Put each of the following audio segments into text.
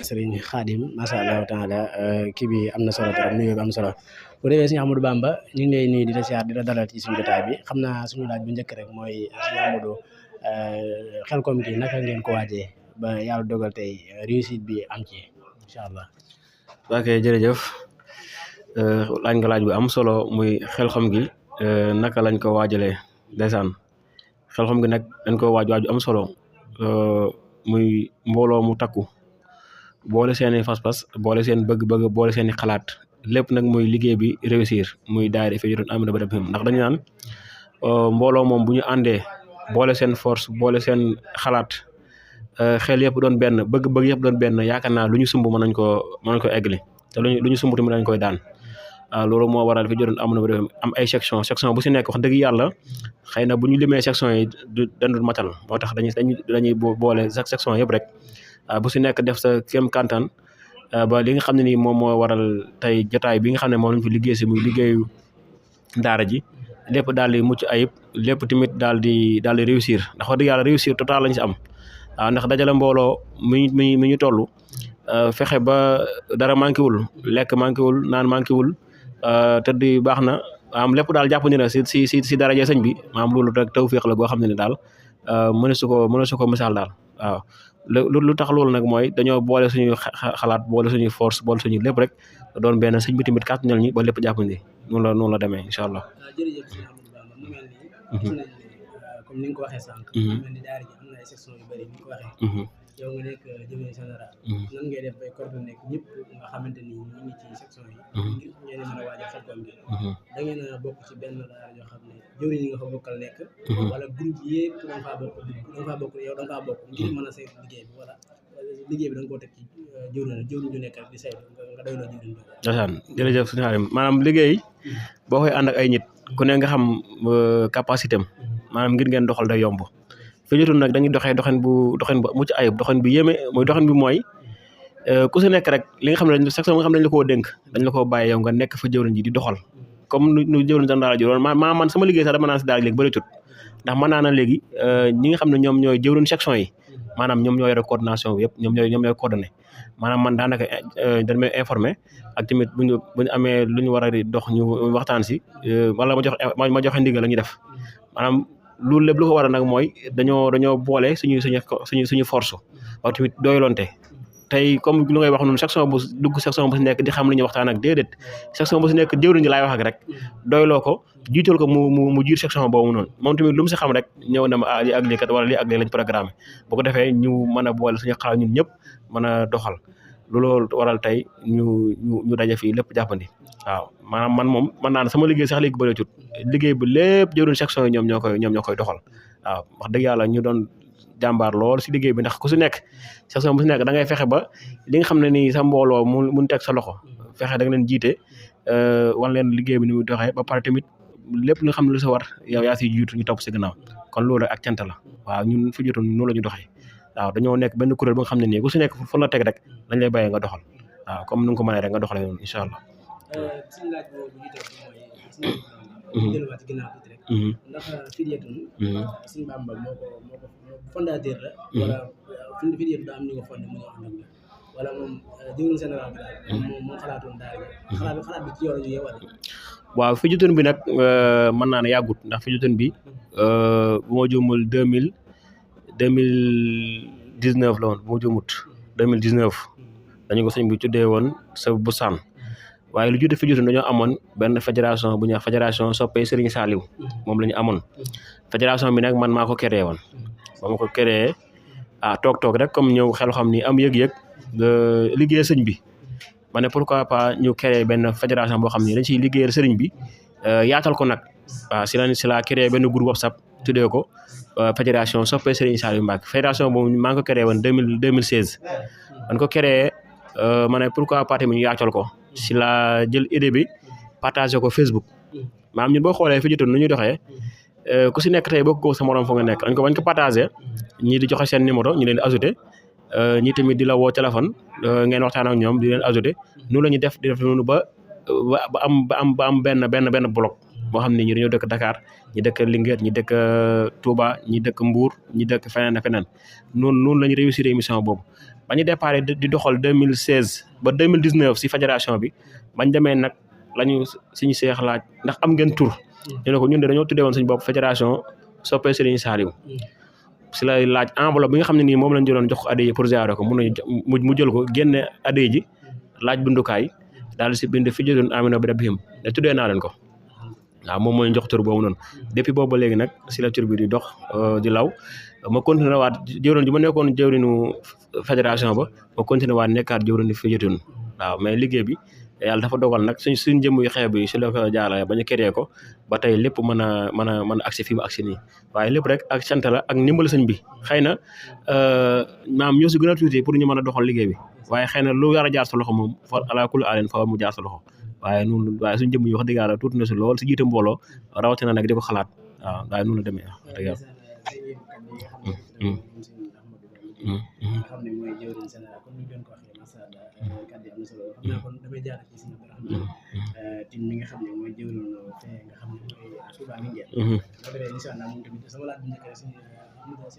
Serigne Khadim macha allah taala kii bi am na solo trop nuyoo bi am solo bu defee Serigne Ahmadou Bamba ñu ngi lay nuyu di la siyaar di la dalal ci suñu jotaay bi xam naa suñu laaj bu njëkk rek mooy Serigne Ahmadou Xelcom gi naka ngeen ko waajee ba yàlla dogal tey réussite bi am ci incha allah. ok jërëjëf laaj nga laaj bu am solo muy Xelcom gi naka lañ ko waajalee ndeysaan Xelcom gi nag dañ ko waaju am solo muy mbooloo mu takku boole seeni fas-fas boole seen bëgg-bëgg boole seeni xalaat lépp nag muy liggéey bi réussir muy daayira Hifdil Amina ba dem ndax dañu naan mbooloo moom bu ñu àndee boole seen force boole seen xalaat xel yëpp doon benn bëgg-bëgg yëpp doon benn yaakaar naa lu ñu sumb mën nañ ko eggali te lu ñu sumb tamit dañ koy daan loolu moo waral Hifdil Amina ba dem am ay section bu si nekk wax dëgg yàlla xëy na bu ñu limee section yi dandul matal moo tax dañuy boole chaque section yëpp rek bu si nekk def sa kéem kantan ba li nga xam ne nii moom moo waral tey jotaay bi nga xam ne moom lañ fi liggéey si muy liggéeyu daara ji lépp daal di mucc ayib lépp tamit daal di réussir ndax wax dëgg yàlla réussir total lañ si am waaw ndax dajale mbooloo mi ñu toll fexe ba dara manqué wul lekk manqué wul naan manqué wul tëdd baax na am lépp daal jàpp ni na si daraja sëñ bi maam loolu rek tawfiix la goo xam ne ni daal mënu su ko misaal daal waaw lu tax loolu nag mooy dañoo boole suñu xalaat boole suñu force boole suñu lépp rek doon benn sëñ bi tamit kàttanal ñi ba lépp jàppandi noonu la demee incha allah. jërëjëf sëñ Ahmadou Bamba mu mel ni comme ni nga ko waxee sànq. mu mel ni daara ji am na ay section yu bëri ni nga ko waxee. yow nga nekk jëwriñ général. nan ngay def bay coordonné ñëpp nga xamante ni ñu ngi ci section yi. ngir ngeen mën a waajal Xelcom gi. da ngeen a bokk ci benn daara yoo xam ne jëwriñ yi nga fa bokkal nekk. wala groupe yëpp da nga faa bokk yow da nga faa bokk ngir mën a saytu liggéey bi wala liggéey bi da nga koo teg ci jëwriñ ju nekk rek di saytu nga doy loo jëwriñ boobu. ndeysaan jërëjëf suñu xarim maanaam liggéey boo koy ànd ak ay nit ku ne nga xam capacité am maanaam ngir ngeen doxal day yomb fi jotul nag dañuy doxin bu mucc ayib doxin bi yéeme mooy doxin bi mooy ku si nekk rek li nga xam ne section nga xam ne dañ la koo dénk dañ la koo bàyyi yow nga nekk fa jëwriñ ji di doxal comme nu jëwriñ daal ji loolu man sama liggéey sax dama naan si daal léegi bëri tut ndax mën naa na léegi ñi nga xam ne ñoom ñooy jëwriñ section yi maanaam ñoom ñoo yore coordination bi yëpp ñoom ñooy coordonné maanaam man daanaka dañ may informé ak tamit bu ñu amee lu ñu war a dox ñu waxtaan si wala ma joxe ndigal la ñuy def maanaam loolu lépp lu ko waral nag mooy dañoo boole suñu force wax tamit doyloonte tey comme lu ngay wax noonu section bu dugg section bu si nekk di xam li ñuy waxtaan ak déedéet section bu si nekk jëwriñ ji laay wax ak rek doyloo ko jiital ko mu jiir section boobu noonu moom tamit lu mu si xam rek ñëw na ma lii ak lii kat wala lii ak lii lañ programme bu ko defee ñu mën a boole suñu xalaat ñun ñëpp mën a doxal loolu waral tey ñu daje fii lépp jàppandi waaw maanaam man moom mën naa ne sama liggéey sax léegi bëreetut liggéey bi lépp jëwriñ section yi ñoom ñoo koy doxal waaw wax dëgg yàlla ñu doon jàmbaar lool si liggéey bi ndax ku si nekk section bu si nekk da ngay fexe ba li nga xam ne nii sa mbooloo mun teg sa loxo fexe da nga leen jiite wan leen liggéey bi ni muy doxee ba pare tamit lépp nga xam ne lu sa war yow yaa siy jiitu ñu topp si gannaaw kon loolu ak cant la waaw ñun fi jotoon noonu la ñu doxee waaw dañoo nekk benn kuréel ba nga xam ne nii ku si nekk fu la teg rek dañ lay bàyyee nga doxal waaw comme ni nga ko mënee rek nga doxalee noonu incha allah. suñu laaj boobu ñu toog mooy jëlwaat ginnaaw tuuti rek ndax Fidyatun suñu Bamba moo ko fondateur la wala Fidyatun daa am ñu ko fondé mu ñoo ànd ak wala moom jëwriñ général bi daal moom xalaatoon daal xalaat bi ci yow la ñu wala waaw Fidyatun bi nag mën naa ne yàggut ndax Fidyatun bi bu ma juumul 2019 la woon bu ma juumut 2019 dañu ko sëñ bi tuddee woon sa bu saan waaye lu judd Fidyatun dañoo amoon benn fédération bu ñuy wax fédération soppee Serigne Saliou moom la ñu amoon fédération bi nag man maa ko créé woon ba ma ko créé toog rek comme ñëw xel xam ni am yëg-yëg liggéeyal sëñ bi ma ne pourquoi pas ñu créé benn fédération boo xam ni dañ ciy liggéeyal sëriñ bi yaatal ko nag waaw si la créé benn groupe WhatsApp tuddee ko fédération soppee Serigne Saliou Mbacké fédération boobu maa ngi ko créé woon 2016 man ko créé ma ne pourquoi pas tamit ñu yaatal ko si la jël idée bi partagé ko Facebook maanaam ñun boo xoolee Fidyatun nu ñuy doxee ku si nekk tey bokk ko sa morom fa nga nekk dañ ko bañ ko partagé ñii di joxe seen numéro ñu leen di ajouté ñii tamit di la woo téléphone ngeen waxtaan ak ñoom di leen ajouté noonu la ñuy def di def noonu ba am benn bloc moo xam ne ñi dañoo dëkk Dakar ñi dëkk Linguère ñi dëkk Touba ñi dëkk Mbour ñi dëkk feneen ak feneen noonu lañu réussir émission boobu ba ñu départ di doxal 2016 ba 2019 si fédération bi bañ demee nag lañu suñu seex laaj ndax am ngeen tur ñu ne ko ñun de dañoo tuddee woon suñu bopp fédération soppee Serigne Saliou si lay laaj enveloppe bi nga xam ne nii moom lañ jëloon jox ko addiya pour ziare ko mu jël ko génne addiya ji laaj bindukaay daal di si bind fi jëloon amina bi rabbihim ne tuddee naa leen ko waaw moom mooy jox tur boobu noonu depuis boobu ba léegi nag si la tur bi di dox di law ma continué waat jëwriñ ji ma nekkoon jëwriñu fédération ba ma continué waat nekkaat jëwriñu fi jëtoon waaw mais liggéey bi yàlla dafa dogal nag suñ jëmm yu xeeb yi si la ko jaarale ba ñu créé ko ba tey lépp mën a agsi fi mu agsi nii waaye lépp rek ak sant la ak ndimbal sëñ bi xëy na maam ñoo si gën a tuuti pour ñu mën a doxal liggéey bi waaye xëy na lu war a jaar sa loxo moom fa ala kulli aalen fa mu jaar sa loxo waaye noonu waaye suñ jëmm yi wax dëgg yàlla tuuti na si lool si jiite mbooloo rawatina nag di ko xalaat waaw waaye noonu la demee wax dëgg yàlla xam ne mooy jëwriñ général comme ni ñu doon ko waxee macha allah kàddu yi am na solo xam naa kon damay jaar ci sëñ Abdourahmane tim mi nga xam ne mooy jëwriñ fee nga xam ne mooy Touba Linguère boo defee incha allah moom tamit sama laaj bu njëkk rek sëñ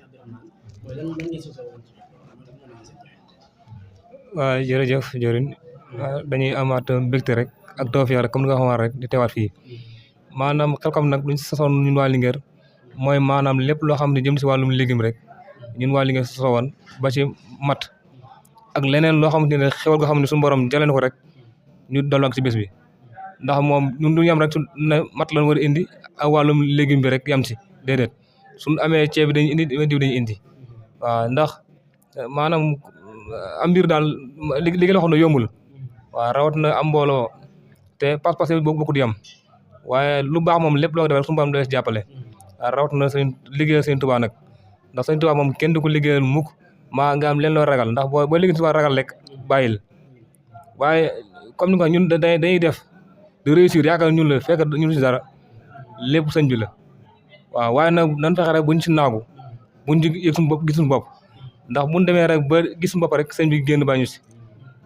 Abdourahmane mooy lan ngeen sosoo woon ci waaw jërëjëf jëwriñ dañuy amaat mbégte rek ak tawfeex rek comme ni nga xamaa rek di teewaat fii maanaam Xelcom nag luñ sosoon ñun waa Linguère mooy maanaam lépp loo xam ne jëm si wàllum légume rek ñun waa Linguère sosoo woon ba ci mat ak leneen loo xamante ne xewal goo xam ne suñu borom jëlee na ko rek ñu dolli ak si bés bi ndax moom ñun du yam rek su ne mat lañ war a indi ak wàllum légume bi rek yam si déedéet suñu amee ceeb bi dañuy indi diw dañuy indi waaw ndax maanaam am mbir daal li nga xam ne yombul waaw rawatina am mbooloo te pas-pas yi bokku di yam waaye lu baax moom lépp loo ko defee suñu borom da si jàppale waaw rawatina sëñ liggéeyal sëñ Tuubaa nag ndax sëñ Tuubaa moom kenn du ko liggéeyal mukk maa nga am leen loo ragal ndax boo liggéey Tuubaa ragal rek bàyyil waaye comme ni nga ñun dañuy def di réussir yaakaar ñun la fekk ñun si dara lépp sëñ bi la waaw waaye nag nan fexe rek buñ si naagu buñ ci yëg suñu bopp gis suñu bopp ndax buñ demee rek ba gis suñu bopp rek sëñ bi génn ba ñu si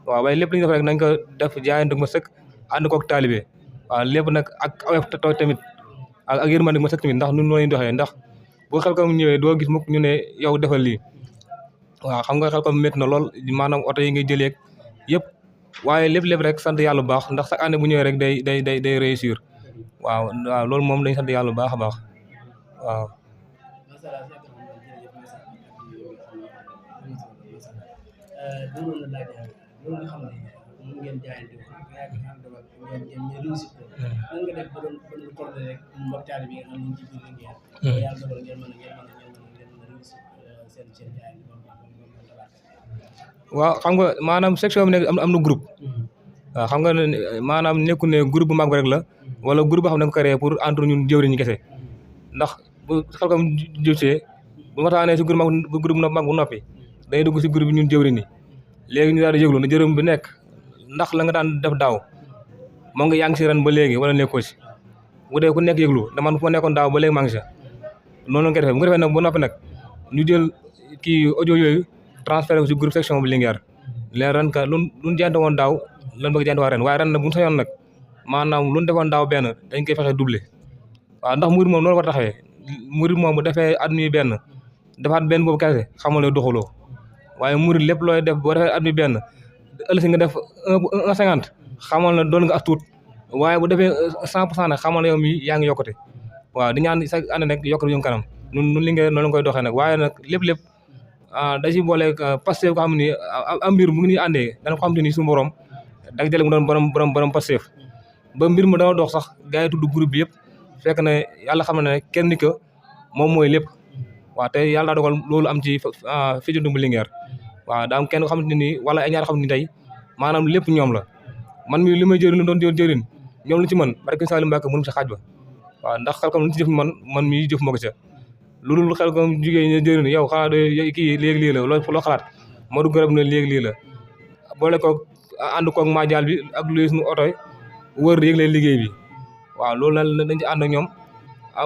waaw waaye lépp li ñu def rek nañ ko def jaayante ma sëkk ànd koog taalibe waaw lépp nag ak awef tamit ak yërmande ma sëkk tamit ndax ñun noonu doxee ndax bu Xelcom ñëwee doo gis mukk ñu ne yow defal lii waaw xam nga Xelcom métti na lool maanaam oto yi ngay jëlee yëpp waaye lépp rek sant yàlla bu baax ndax chaque année bu ñëwee rek day réussir waaw loolu moom dañ sant yàlla bu baax a baax waaw. waaw xam nga maanaam section bi nekk am na groupe waaw xam nga maanaam nekku ne groupe bu mag bi rek la wala groupe boo xam ne da nga ko créé pour entre ñun jëwriñ ñi kese ndax bu Xelcom jubsee bu waxtaanee si groupe mag bu noppi dañuy dugg si groupe bi ñun jëwriñ ñi léegi ñu daal di yëglu na jërëm bi nekk ndax la nga daan def daaw moo nga yaa ngi si ren ba léegi wala nekkoo si bu dee ku nekk yëglu dama fu ma nekkoon daaw ba léegi maa ngi si noonu la nga defee bu nga defee nag ba noppi nag ñu jël kii audio yooyu transféré ko si groupe section bu Linguère leen ren ka luñ jante woon daaw lan bëgg jante waa ren waaye ren nag bu ñu sañoon nag maanaam luñ defoon daaw benn dañ koy fexe doublé waaw ndax murid moom noonu war a taxawee murid moom bu defee at mi benn defaat benn boobu kese xamal ne doxaloo waaye murid lépp looy def boo defee at mi benn ëllëg nga def 1,50 xamal na doon nga as tuut waaye bu defee 100% nag xamal na yow mi yaa ngi yokkute waaw di ñaan chaque année nag yokkute yu kanam nun Linguère noonu la koy doxee nag waaye nag lépp da ci boole Pastef ko xam ni am mbir mu ngi ni àndee dana ko xam te ni suñu borom dag jële mu doon borom Pastef ba mbir mu dana dox sax gars yi tudd groupe bi yëpp fekk ne yàlla xam na ne kenn ni que moom mooy lépp waaw te yàlla daa dogal loolu am ci fii ci bu Linguère waaw daa am kenn xamante ne nii wala ay ñaar xam ni tey maanaam lépp ñoom la man mi li may jëriñ doon jëriñ ñoom lu ci mën barke Saliou Mbacke mënum sa xaaj ba waaw ndax Xelcom lu ci jëf man mi jëf ma ko ca loolu Xelcom jigéen ñi jëriñ yow xanaa de kii léegi lii la loo xalaat ma du garab ne léegi lii la boole koog ànd koog majaal bi ak luy suñu oto yi wër yëgle liggéey bi waaw loolu la dañ ci ànd ak ñoom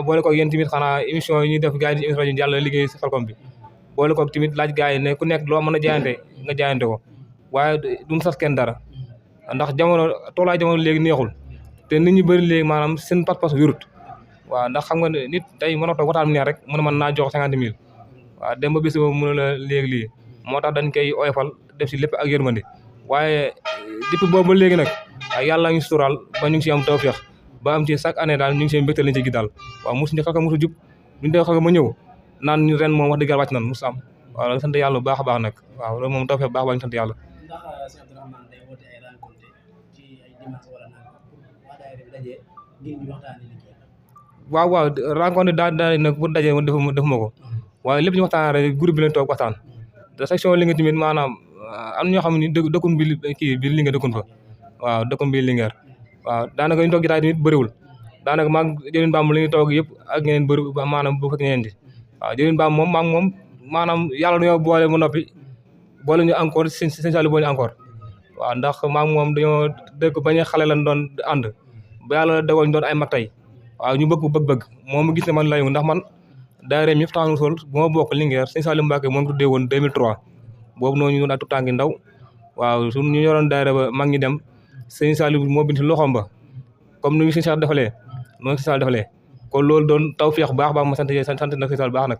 boole koog yéen tamit xanaa émission yi ñuy def gars yi di émission yi jàll liggéey si Xelcom bi boole koog tamit laaj gars yi ne ku nekk loo mën a jaayante nga jaayante ko waaye duñ sas kenn dara ndax jamono toolaay jamono léegi neexul te nit ñi bëri léegi maanaam seen pas-pas wérut waaw ndax xam nga ne nit tey mën a toog waxtaan mu neex rek mën a mën naa jox 50 000 waaw dem ba bis ba mën a la léegi lii moo tax dañ koy oyofal def si lépp ak yërmande waaye depuis boobu ba léegi nag yàlla ñu suturaal ba ñu ngi si am tawfeex ba am ci chaque année daal ñu ngi seen mbégte lañ ci gi daal waaw mosuñu xaka mosu jub duñu dee xaka ma ñëw naan ñu ren moom wax dëgg yàlla wàcc nan mosu am waaw la sant yàlla bu baax a baax nag waaw loolu moom tawfeex baax a baax ñu sant yàlla ndax Cheikh Abdourahmane day woote ay rencontre ci ay dimanche wala naan pour waa daayira bi dajee ngir ñu waxtaanee liggéey waaw rencontre daal nag pour dajee defuma ko waaye lépp ñu waxtaan rek groupe bi lañ toog waxtaan te section Linguère tamit maanaam am na ñoo xam ne dëkkun bi kii bi Linguère dëkkun fa waaw dëkkun bi Linguère waaw daanaka ñu toog jotaay tamit bëriwul daanaka maag jëriñ baam li ñuy toog yëpp ak ñeneen bëri maanaam bu fekk ñeneen di waaw jëriñ baam moom maag moom maanaam yàlla dañoo boole mu noppi boole ñu encore seen sali boole ñu encore waaw ndax maag moom dañoo dëkk bañ a xale lañ doon ànd ba yàlla dogal ñu doon ay mag tey waaw ñu bëgg moom mu gis ne man layu ndax man daayira mi Hifdhoul Rasoul bu ma bokk Linguère sëñ Saliou Mbacké moom tuddee woon 2003 boobu noonu ñu doon ak tuutànki ndaw waaw su ñu yoroon daayira ba mag ñi dem sëñ Saliou moo bind si loxoom ba comme ni ñu sëñ Saliou defalee noonu sëñ Saliou defalee kon loolu doon tawfeex baax ma sant nag sëñ Saliou baax nag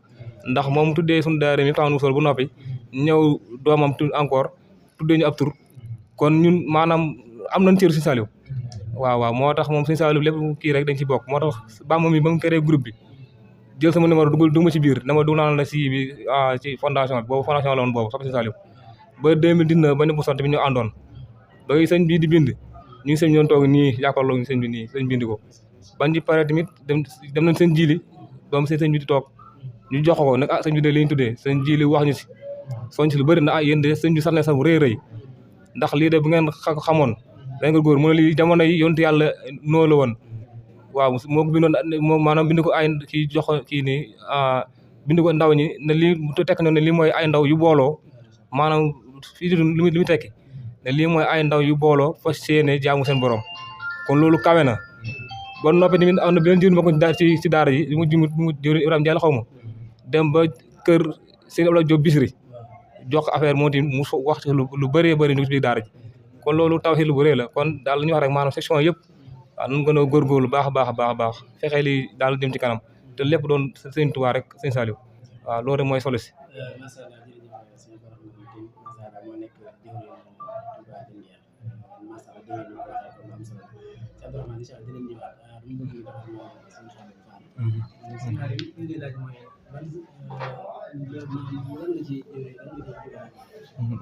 ndax moom tuddee suñu daayira mi Hifdhoul Rasoul bu noppi ñëw doomam encore tuddee ñu ab tur kon ñun maanaam am nañ cër sëñ Saliou waaw moo tax moom sëñ Saliou lépp kii rek dañ ci bokk moo tax ba moom mi ba mu créé groupe bi jël sama numéro dugg ma ci biir dama dugg naa la si bi ci fondation bi boobu fondation la woon boobu sopp sëñ Saliou ba 2019 ba ne bu sant bi ñu àndoon ba sëñ bii di bind ñu sëñ doon toog nii jàkkaarloo sëñ bi nii sëñ bind ko bañ ci pare tamit dem nañ seen jiili ba mu sëñ bi di toog ñu jox ko nag sëñ bi de li ñu tuddee sëñ jiili wax ñu si soñ si lu bëri na yéen de sëñ bi sax na sax bu rëy ndax lii de bu ngeen xamoon da nga góor mu ne lii jamono yi yontu yàlla noo la woon waaw moo ko bindoon moom maanaam bind ko ay kii jox kii nii bind ko ndaw ñi ne lii tekk na ne lii mooy ay ndaw yu booloo maanaam fii li muy tekki ne lii mooy ay ndaw yu booloo fa séene jaamu seen borom kon loolu kawe na ba noppi tamit am na beneen jëriñ bokk ci daara ji mu jëriñ Ibrahima Diallo xaw ma dem ba kër sëñ Abdoulaye Diop Bisri jox ko affaire moom tamit mu wax ci lu bëree bëri ñu ci biir daara ji kon loolu tawhiid lu bëree la kon daal la ñuy wax rek maanaam section yëpp waaw nañ gën a góorgóorlu baax a baax fexe li daal dem ci kanam te lépp doon sëñ Tuubaa rek sëñ Saliou waaw loolu rek mooy solo si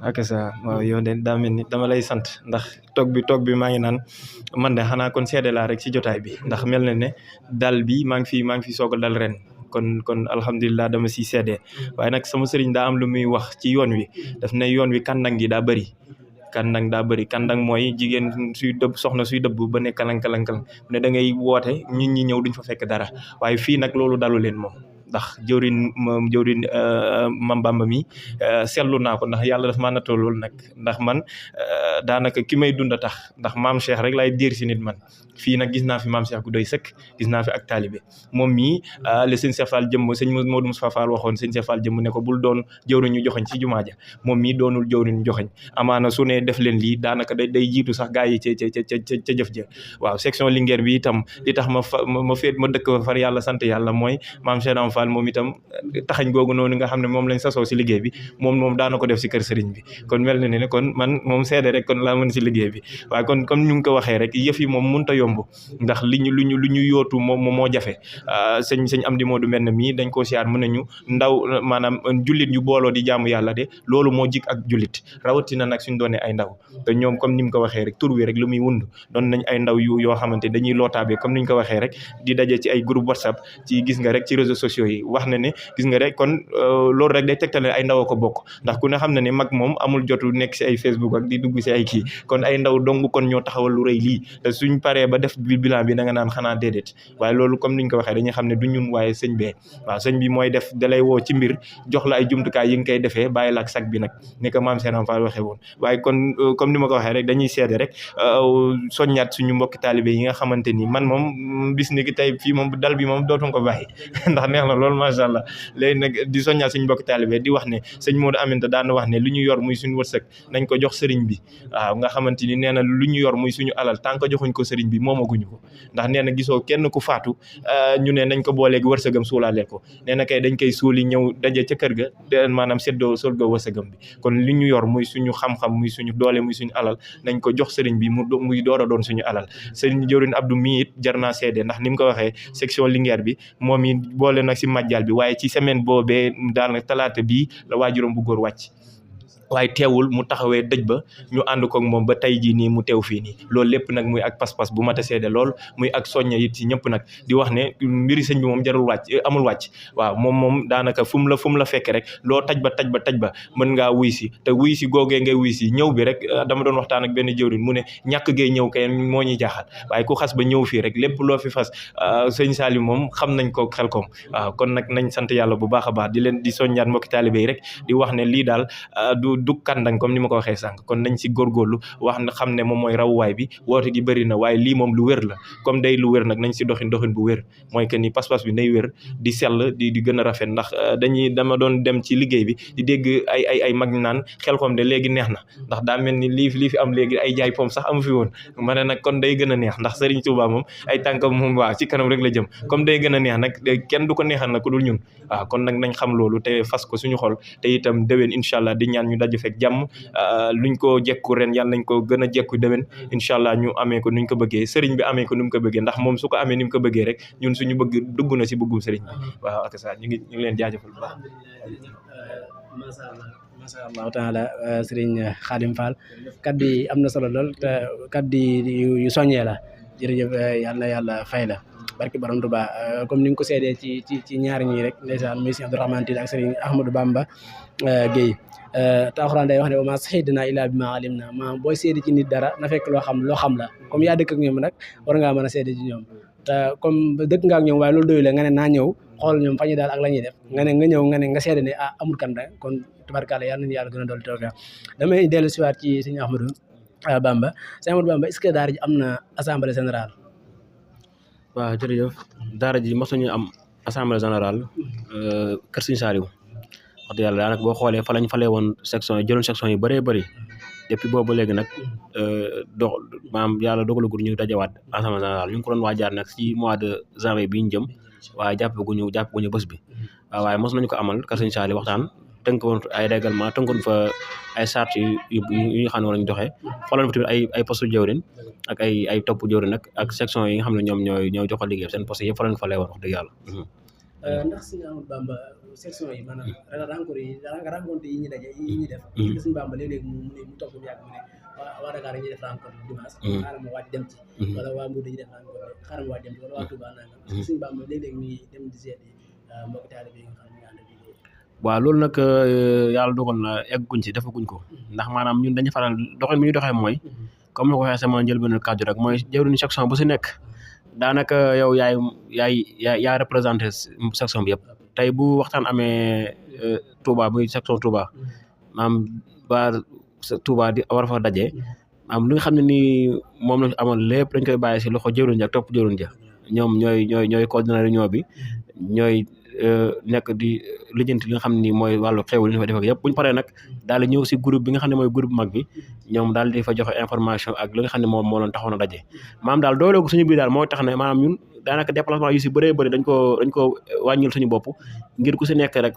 ak sa waaw yow de daa mel ni dama lay sant ndax toog bi maa ngi naan man de xanaa kon seede laa rek ci jotaay bi ndax mel na ne dal bi maa ngi fi soog a dal ren kon alhamdulilah dama siy seede waaye nag sama sëriñ daa am lu muy wax ci yoon wi daf ne yoon wi kàndang gi daa bëri kàndang mooy jigéen soxna suy dëbb ba ne kalang-kalang ne da ngay woote nit ñi ñëw duñ fa fekk dara waaye fii nag loolu dalu leen moom ndax jëwrin Mam Bamba mi seetlu naa ko ndax yàlla daf maa nattoo loolu nag ndax man daanaka ki may dund tax ndax maam Cheikh rek laay diir si nit man fii nag gis naa fi maam Cheikh gu doy sëkk gis naa fi ak taalibe moom mii le sëñ Cheikh Fall jëmm sëñ Modou Moustapha Fall waxoon sëñ Cheikh Fall jëmm ne ko bul doon jëwriñ ñu joxoñ ci jumaa ja moom mii doonul jëwriñ ñu joxoñ amaana su ne def leen lii daanaka day jiitu sax gaa yi ca jëf ja waaw section Linguère bi itam li tax ma dëkk far yàlla sant yàlla mooy maam Cheikh Fall moom itam taxañ googu noonu nga xam ne moom lañ sasoo si liggéey bi moom daana ko def si kër sëriñ bi kon mel na ne kon man moom seede rek kon laa mën si liggéey bi waaye kon comme ñu ngi ko waxee rek yëf yi moom mënut a yomb ndax lu ñu yootu moo jafe sëñ Amdi Modou mel na mii dañ koo siyaar mën nañu ndaw maanaam jullit ñu booloo di jaamu yàlla de loolu moo jik ak jullit rawatina nag suñ doonee ay ndaw te ñoom comme ni mu ko waxee rek tur wi rek lu muy wund doon nañ ay ndaw yoo xamante dañuy lootaabee comme ni ñu ko waxee rek di daje ci ay groupe WhatsApp ci gis nga rek ci réseaux sociaux yi wax na ne gis nga rek kon loolu rek day tegtale ay ndaw a ko bokk ndax ku ne xam na ne mag moom amul jotu nekk si ay Facebook ak di dugg si ay kii kon ay ndaw dong kon ñoo taxawal lu rëy lii te suñ paree ba def bilan bi da nga naan xanaa déedéet waaye loolu comme niñ ko waxee dañuy xam ne du ñun waaye sëñ bee waaw sëñ bi mooy def dalay woo ci mbir jox la ay jumtukaay yi nga koy defee bàyyi la ak sag bi nag ni ko maam Serigne Fall waxee woon waaye kon comme ni ma ko waxee rek dañuy seede rek soññaat suñu mbokki taalibe yi nga xamante ni man moom bis ni ki tey fii moom dal bi moom dootuñ ko bàyyi ndax neex na loolu macha allah léegi nag di soññal suñu mbokk taalibe di wax ne sëñ Modou Aminta daan na wax ne lu ñu yor muy suñu wërsëg nañ ko jox sëriñ bi waaw nga xamante ni nee na lu ñu yor muy suñu alal tant que joxuñ ko sëriñ bi moomaguñu ko ndax nee na gisoo kenn ku faatu ñu ne nañ ko booleegi wërsëgam suulaale ko nee na kay dañ koy suuli ñëw daje ca kër ga te maanaam seddoo solgo wërsëgam bi kon li ñu yor muy suñu xam-xam muy suñu doole muy suñu alal nañ ko jox sëriñ bi muy door a doon suñu alal sëriñ jëwriñ Abdou mi it jar naa seede ndax ni mu ko waxee section Linguère bi moom it boole nag si majjal bi waaye ci semaine boobee daanaka talaata bii la waajuram bu góor wàcc waaye teewul mu taxawee dëj ba ñu ànd koog moom ba tey jii nii mu teew fii nii loolu lépp nag muy ak pas-pas bu mat a seede lool muy ak soñña it ci ñëpp nag di wax ne mbiri sëñ bi moom jarul wàcc amul wàcc waaw moom daanaka fu mu la fekk rek loo taj ba mën ngaa wuy si te wuy si googee ngay wuy si ñëw bi rek dama doon waxtaan ak benn jëwriñ mu ne ñàkk gee ñëw kay moo ñuy jaaxal waaye ku xas ba ñëw fii rek lépp loo fi fas sëñ Saliou moom xam nañ ko Xelcom waaw kon nag nañ sant yàlla bu baax a baax di leen di soññaat mbokki taalibe yi rek di wax ne lii daal du kàndañ comme ni ma ko waxee sànq kon nañ si góorgóorlu wax na xam ne moom mooy rawuwaay bi woote gi bëri na waaye lii moom lu wér la comme day lu wér nag nañ si doxin bu wér mooy que ni pas-pas bi nay wér di sell di gën a rafet ndax dama doon dem ci liggéey bi di dégg ay mag naan Xelcom de léegi neex na ndax daa mel ni lii fi am léegi ay jaay pom sax amu fi woon ma ne nag kon day gën a neex ndax Serigne Touba moom ay tànkam moom waaw ci kanam rek la jëm comme day gën a neex nag kenn du ko neexal nag ku dul ñun waaw kon nag nañ xam loolu te fas ko suñu xol te itam déwén incha allah di ñaan ñu daje fekk jàmm luñ ko jekku ren yàlla nañ ko gën a jekku déwén incha allah ñu amee ko nuñ ko bëggee sëriñ bi amee ko nu mu ko bëggee ndax moom su ko amee ni mu ko bëggee rek ñun suñu bëgg dugg na si bëggum sëriñ bi waaw ak sa ñu ngi leen jaajëfal bu baax. macha allah taala sëriñ Khadim Fall kaddu yi am na solo lool te kaddu yu soññee la jërëjëf yàlla fay la barki borom Tuubaa comme ni nga ko seedee ci ñaari ñii rek ndeysaan muy Sëriñ Abdourahmane Tine ak sëriñ Ahmadou Bamba Guèye te alxuraan day wax ne wa maa shahidnaa illaa bimaa alimnaa maanaam booy seede ci nit dara na fekk loo xam la comme yaa dëkk ak ñoom nag war ngaa mën a seede ci ñoom te comme dëkk nga ak ñoom waaye loolu doyu la nga ne naa ñëw xool ñoom fa ñu daal ak la ñuy def nga ñëw nga seede ne amul kan rek kon tabarkàlla yàlla nañu yàlla gën a dool tawfeex damay dellu si waat ci sëñ Ahmadou Bamba est-ce que daara ji am na assemblée générale. waaw jërëjëf daara ji mos nañu am assemblée générale kër Sëñ Saliou wax dëgg yàlla daanaka boo xoolee fa lañ falee woon section yi jëloon section yu bëree bëri depuis boobu léegi nag maanaam yàlla dogalagul ñu dajewaat assemblée générale ñu ngi ko doon waajaat nag ci mois de janvier bi ñu jëm waaye jàppaguñu bés bi waaye mos nañu ko amal kër Sëñ Saliou waxtaan tënkoon ay règlement tënkoon fa ay charte yu ñu xam ne war nañu doxee xooloon fa tamit ay poste jëwrin ak ay topp jëwrin nag ak section yi nga xam ne ñoom ñooy jox liggéey seen poste yëpp fa lañ fa lay woon wax dëgg yàlla. ndax Sëñ Ahmadou Bamba section yi maanaam rencontre yi ñu daje yi ñu def. Sëñ Bamba léeg-léeg mu toog bu yàgg mu ne waa Dakar dañuy def rencontre dimanche. xaaral ma waaj dem ci. wala waa Mbour dañuy def rencontre xaaral ma waaj dem ci wala waa Touba nangam. Sëñ Bamba léeg-léeg mi ngi dem di seeti mbokk taalibe yi nga xam ne ñu ànd ak liggéey. waaw loolu nag yàlla dogal na egguñ ci defaguñ ko ndax maanaam ñun dañu faral doxin bi ñu doxee mooy comme ni ko waxee sama njëlbéenu kàddu rek mooy jëwriñu section bu si nekk daanaka yow yaay représenté section bi yëpp tey bu waxtaan amee Touba muy section Touba maam ba Touba di war fa daje am li nga xam ne nii moom lañ amoon lépp dañ koy bàyyi si loxo jëwriñ ja ak topp jëwriñ ja ñoom ñooy coordonnateur réunion bi ñooy nekk di lijjanti li nga xam ne nii mooy wàllu xew li ñu fa def ak yëpp bu ñu paree nag daal di ñëw si groupe bi nga xam ne mooy groupe mag bi ñoom daal di fa joxe information ak li nga xam ne moom moo doon taxoon a daje maanaam daal dooleegu suñu biir daal moo tax ne maanaam ñun daanaka déplacement yu si bëree bëri dañ ko wàññil suñu bopp ngir ku si nekk rek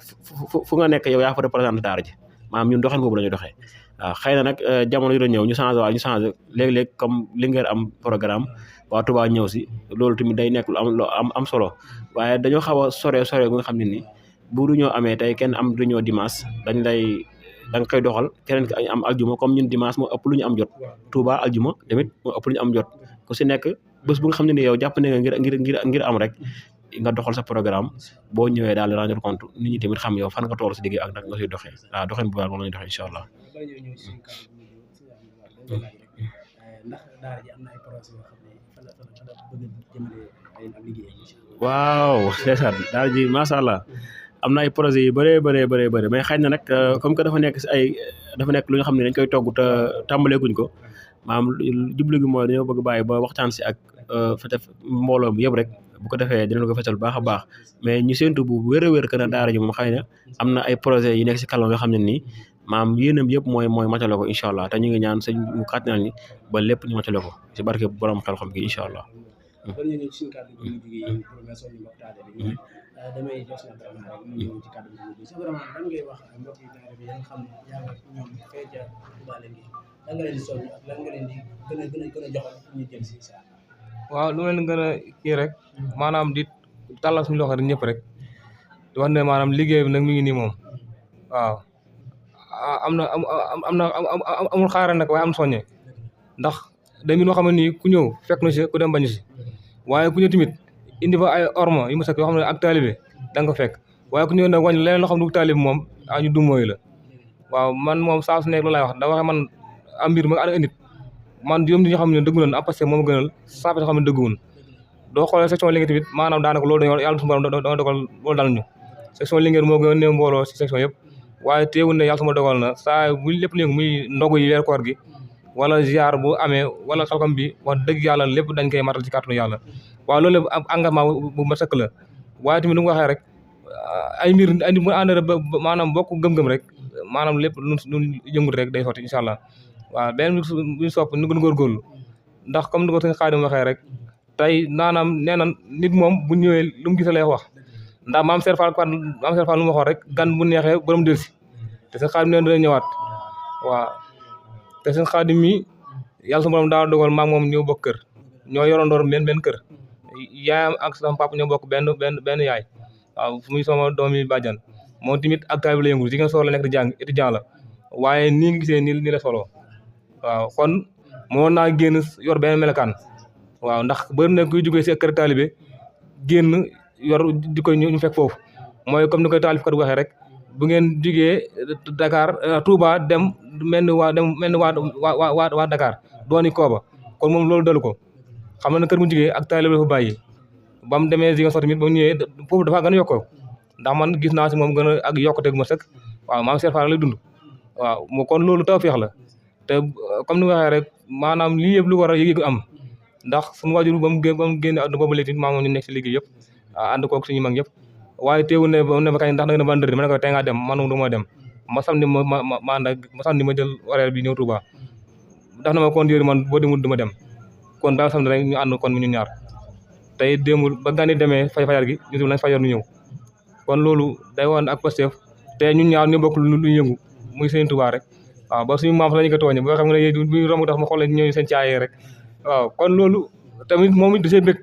fu nga nekk yow yaa fa représenté daara ji maanaam ñun doxin boobu la ñuy doxee waaw xëy na nag jamono yi doon ñëw ñu changé léeg-léeg comme li ngeen am programme waa Touba ñëw si loolu tamit day nekk lu am solo waaye dañoo xaw a sore bu nga xam ne ni bu réunion amee tey kenn am réunion dimanche da nga koy doxal keneen ki am aljuma comme ñun dimanche moo ëpp lu ñu am jot Touba aljuma tamit moo ëpp lu ñu am jot ku si nekk bés bu nga xam ne ni yow jàpp ne nga ngir am rek nga doxal sa programme boo ñëwee daal di rendre compte nit ñi tamit xam yow fan nga toll si liggéey ak nag nga siy doxee waaw doxin bu baax moom la ñuy doxee incha allah. ndax daara ji am na ay projets yoo xam ne fa la bëgg jëmale ay liggéey. waaw ndeysaan daara ji macha allah am na ay projets yu bëree mais xëy na nag comme que dafa nekk lu nga xam ne dañ koy togg te tàmbaleeguñ ko maanaam jublu gi mooy dañoo bëgg bàyyi ba waxtaan si ak fa def mbooloo mi yëpp rek bu ko defee dinañ ko fesal baax a baax mais ñu séntu bu wér a wér que ne daara ji moom xëy na am na ay projet yu nekk si kanam yoo xam ne nii maam yéenam yëpp mooy matale ko incha allah te ñu ngi ñaan sëñ mu kàttanal ni ba lépp ñu matale ko si barke borom xel-xam gi incha allah. kon ñu ñëw ci suñu kàddu gi ñu jógee professeur ñu mbokk taale bi damay jox la vraiment rek ñu ñëw ci kàddu gi sa vraiment lan ngay wax mbokk yi taale bi ya nga xam ne yaa nga ñoom fee ca Touba Lengue lan nga leen di soññ ak lan nga leen di gën a joxal ñu jëm si sa waaw lu leen gën a kii rek maanaam di tàllal suñu loxo rek ñëpp rek di wax ne maanaam liggéey bi nag mi ngi nii moom waaw amul xaaral nag waaye am soññe ndax dañu loo xam ne nii ku ñëw fekk na si ku dem bañu si waaye ku ñëw tamit indi fa ay orma yu mu sakk yoo xam ne ak taalibe da nga ko fekk waaye ku ñëw nag wàññi leneen loo xam ne du taalibe moom ñu du mooy la waaw man moom saa su nekk loolu laay wax da waxe man am mbir ma ak nit man juróom ñi nga xam ne dëggu nañ parce que moom gënal saa fi nga xam ne dëgguwul doo xoolee section Linguère tamit maanaam daanaka loolu dañoo yàlla suñu borom da dogal loolu dal ñu section Linguère moo gën a néew mbooloo si section yëpp waaye teewul ne yàlla suma dogal na saa bu lépp léegi muy ndogu yi weer koor gi wala ziar bu amee wala xalkam bi wax dëgg yàlla lépp dañ koy matal ci kàttanu yàlla waaw loolu lépp engagement bu ma sëkk la waaye tamit nu nga waxee rek ay mbir andi mu ànd ba maanaam bokk gëm-gëm rek maanaam lépp lu yëngut rek day sotti incha allah waaw benn buñu sopp ñu gën a góorgóorlu ndax comme ni ko sëñ Xaadim waxee rek tey naanaam nee na nit moom bu ñëwee lu mu gis lay wax ndax maam Seer Fall lu ma waxoon rek gan bu neexee borom delsi te sëñ Xaadim nee dana ñëwaat waaw te sëñ Xaadim mi yàlla su borom daa dogal maam moom ñoo bokk kër ñoo yoroondoor benn kër yaayam ak sama papa ñoo bokk benn yaay waaw muy sama doomi bàjjan moom tamit ak taalibe la yëngu jigéen soor la nekk di jàng étudiant la waaye nii nga gisee nii la solo waaw kon moo naa génn yor benn melekaan waaw ndax bëri na kuy jógee si kër taalibe génn yor di koy ñu fekk foofu mooy comme ni koy taalif kat waxee rek bu ngeen jógee Dakar Touba dem mel ni waa Dakar dooni kooba kon moom loolu dalu ko xam na kër mu jógee ak taalibe la fa bàyyi ba mu demee Ziguinchor tamit ba mu ñëwee foofu dafa gën a yokkoo ndax man gis naa si moom gën a ak yokkute gu ma sëkk waaw maam Seer Fall lay dund waaw moo kon loolu tawfeex la te comme ni nga waxee rek maanaam lii yëpp lu war a yëg am ndax suñu waajur ba mu génne àdduna boobu léegi maa moom ñu nekk si liggéey yëpp ànd koog suñu mag yëpp waaye teewul ne ba ne ma kañ ndax da nga ne vendredi ma ne ko tey ngaa dem man du ma dem ma samedi ma ànd ak ma samedi ma jël horaire bi ñëw Touba ndax na ma conduire man boo demul du ma dem kon daal samedi rek ñu ànd kon ñu ñaar tey démul ba gani demee fajar gi ñu lañ fajar ñu ñëw kon loolu day woon ak Pastef te ñun ñaar ñu bokk lu yëngu muy seen Touba rek waaw ba suñu maam fa la ñu ko tooñe ba xam nga ne bu romb tax ma xool ñëw seen caayee rek waaw kon loolu tamit moom it da see bëgg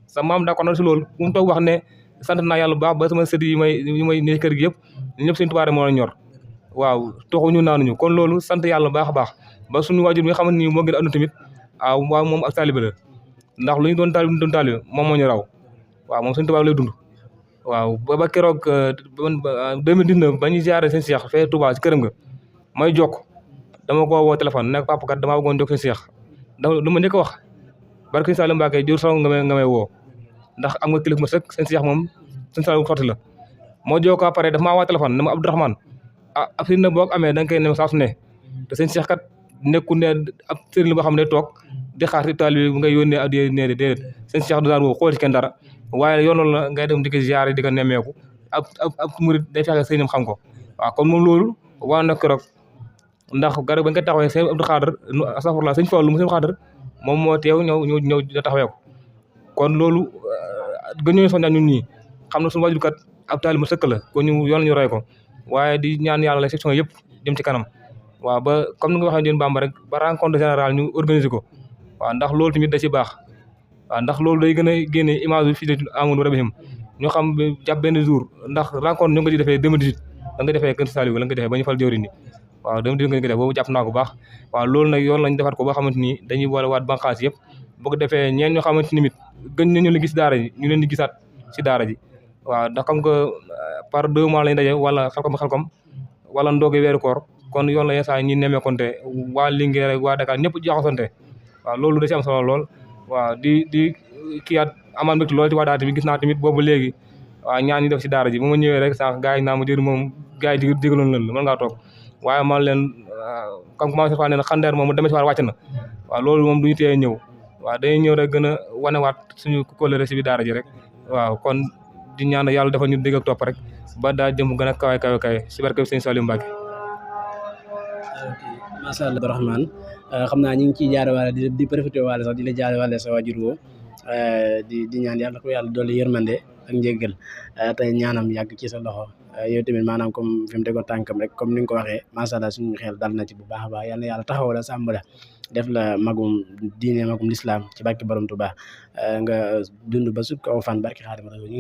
sa maam daa ko na si loolu bu mu toog wax ne sant naa yàlla bu baax ba sama sët yi may ne kër gi yëpp ñëpp seen Touba rek moo la ñor waaw toxuñu naanuñu kon loolu sant yàlla baax a baax ba suñu waajur bi nga xamante ni moo gën a àdduna tamit waaw moom ak taalibe la ndax lu ñu doon taalibe moom moo ñu raw waaw moom seen Touba lay dund waaw ba keroog 2019 ba ñu ziare seen Cheikh fee Touba si këram nga may jokk dama ko woo téléphone nekk papa kat damaa bëggoon jokk seen Cheikh lu ma njëkk a wax barke Saliou Mbacké jur sax nga may woo ndax am nga kilifa ma sëkk seen Cheikh moom seen Saliou sotti la moo jokkoo après dafa maa woo téléphone ne ma Abdourahmane ab sëriñ nag boo ko amee da nga koy ne saa su ne te seen Cheikh kat nekku ne ab sëriñ la boo xam ne toog di xaar si taalibe bi ngay yónnee ak déedéet seen Cheikh du daan woo xool ci kenn dara waaye yoon la ngay dem di ko ziare di ko nemmeeku ab murit day fexe sëriñam xam ko waaw kon moom loolu waa na keroog ndax garab bañ ko taxawee sëñ Abdou Khadre astafurlah sëñ Fallu mu sëñ Khadre moom moo teew ñëw taxawee ko kon loolu gën ñooy soññaa ñun ñii xam na suñu waajur kat ab taalibe mu sëkk la kon ñu yoon ñu roy ko waaye di ñaan yàlla la section yëpp jëm ci kanam waaw ba comme ni nga waxee Ndiène Bamba rek ba rencontre générale ñu organiser ko waaw ndax loolu tamit da ci baax waaw ndax loolu day gën a génne image bi fii de Amadou Rabihim ñoo xam jàpp benn jour ndax rencontre ñu ngi ko ci defee 2018 da nga defee Kër Saliou la nga defee ba ñu fal jëwriñ ni waaw 2018 nga def boobu jàpp naa ko baax waaw loolu nag yoon lañ defaat ko ba xamante ni dañuy boole waat banqaas yëpp boo ko defee ñeen ñoo xamante ni mit gën nañu la gis daara ji ñu leen di gisaat si daara ji waaw ndax xam nga par 2 mois lañ daje wala xalkom wala ndooge weeru koor kon yoon la yenn saa ñi nemmeekonte waa Linguère waa Dakar ñëpp jaxasante waaw loolu da si am solo lool waaw di kiyaat amaan mbégte lool ci waa daara bi gis naa tamit boobu léegi waaw ñaan ñi def si daara ji bu ma ñëwee rek sànq gars yi naa ma jëri moom gars yi digaloon lan la mën ngaa toog waaye man leen comme commencé fa ne na xandeer moom demee si waar wàcc na waaw loolu moom duñu tee ñëw waaw dañuy ñëw rek gën a wanewaat suñu kóllëre si bi daara ji rek waaw kon di ñaan yàlla dafa ñu dégg ak topp rek ba daa jëm gën a kawe si barke sëñ Saliou Mbacke. ok macha allah Abdourahmane xam naa ñu ngi ciy jaare waale di profité waale sax di la jaare waale sa waajur woo di ñaan yàlla ko yàlla dolli yërmande ak njéggal tey ñaanam yàgg ci sa loxo yow tamit maanaam comme fi mu tegoon tànkam rek comme ni nga ko waxee macha allah suñu xel dal na ci bu baax a baax yal na yàlla taxaw la sàmm la def la magum diine magum lislaam ci barke borom Tuubaa nga dund ba sut ko aw fan barke Xaadimu Rasuul